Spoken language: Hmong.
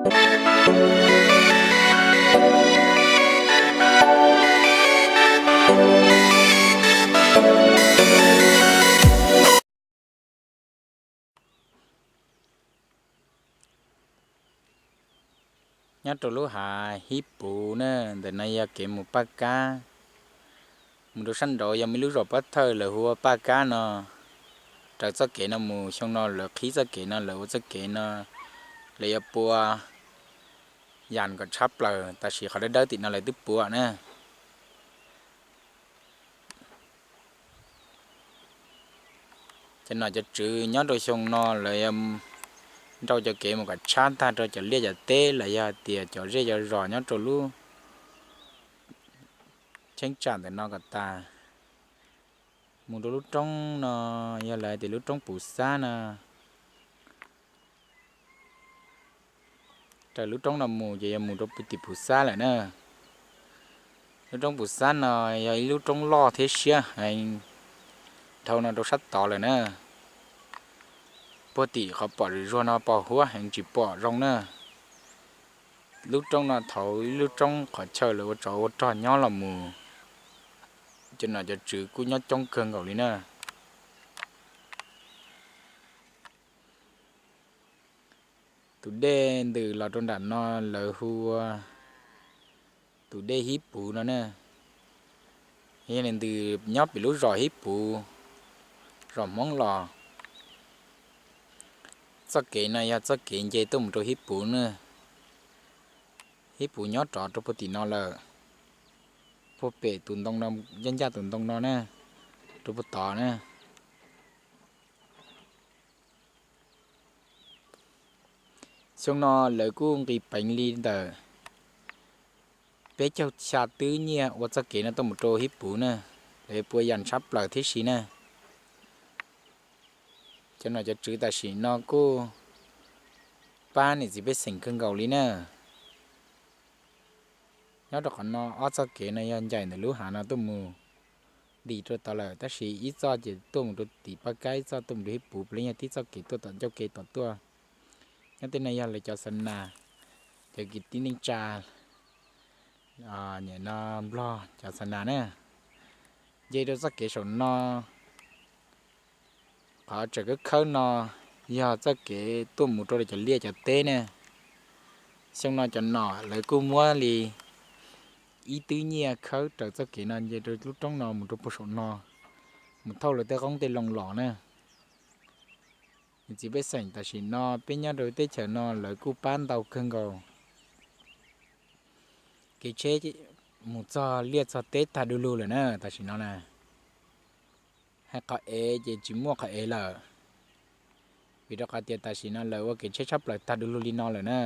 Nyob rau lub hav Hib Puv na, ntawm no yog kev mus Paj Kab. Mus rau sab nraud yog muaj ib lub zos pab thawj lawv hu ua Paj Kab no. Raws txoj kev no mus, xyoo no lawv qhib txoj kev no, lawv ua txoj kev no, lawv yuav pua yas kom tshab plaws, tab sis qhov dawb dawb tim no lawv twb pua na. Cov nom cov tswv nyob rau xyoo no lawv yuav nrau cov kev mus kom tshab tag rau cov liaj cov teb los yog tias cov zej cov zos nyob rau lub cheeb tsam ntawm no kom tas. Mus rau lub roob no, yog lawv tias lub roob Puv Xab no. Raws lub roob no mus ces yog mus rau tim Puv Xab lawm na. Lub roob Puv Xab no yog ib lub roob loj thiab siab heev, dhau no rau sab tod lawm na. Puag tim qhov pom zuag zuag no pos huab heev tsis pom zoo na. Lub roob no thaum ib lub roob qhov chaw lawv ua tsov ua rog nyob los mus, cov nom cov tswv kuj nyob coob kawg nkaus li na. Tus dej ntws los rau nram no lawv hu ua tus dej Hib Puv no na. Yog ntws nyob pem lub zos Hib Puv, zos Hmoob los. Txoj kev no yog txoj kev nce tuaj mus rau Hib Puv na. Hib Puv nyob rov rau puag tim no lawm, puag pem tus ntoo no, ncaj ncaj tus ntoo no na, rau puag tod na. Xyoo no lawv kuj nqis peev li ntawm peb caug xya twb nyiaj ua txoj kev no tuaj mus rau Hib Puv na, lawv pua yas tshab plaws thiab si na. Cov nom cov tswv tam sim no kuj pab niam txiv pej xeem kawg nkaus li na. Nyob rau qhov no ob txoj kev no yog ncaim ntawm lub hav no tuaj mus ntim rau tod lawm, tab sis ib txoj ces tuaj mus rau tim Paj Kab, ib txoj tuaj mus rau Hib Puv, puav leej yog tib txoj kev tuaj tom ncauj ke tom tuaj. Nyob tej no yog lawv cov xa nas, cov kwv tij neej tsa, nim no Nplog cov xa nas na. Nce rau txoj kev saum no, qhov tseem khawb khawb no yog txoj kev tuaj mus rau cov liaj cov teb ne. Xyoo no cov nom lawv kuj muab li ib twb nyiaj khawb raws txoj kev no nce rau lub roob no mus rau puag saum no, mus thauj lawv tej qoob tej loo los na. Niam txiv pej xeem tam sim no peb nyob rau teb chaws no lawv kuj pab ntau kawg nkaus. Kev tsheb mus txog liaj txog teb tag du lug lawm na tam sim no na. Hais qhov ev ces tsis muaj qhov ev lawm, vim rau qhov tias tam sim no lawv ua kev tsheb tshab plaws tag du lug li no lawm na.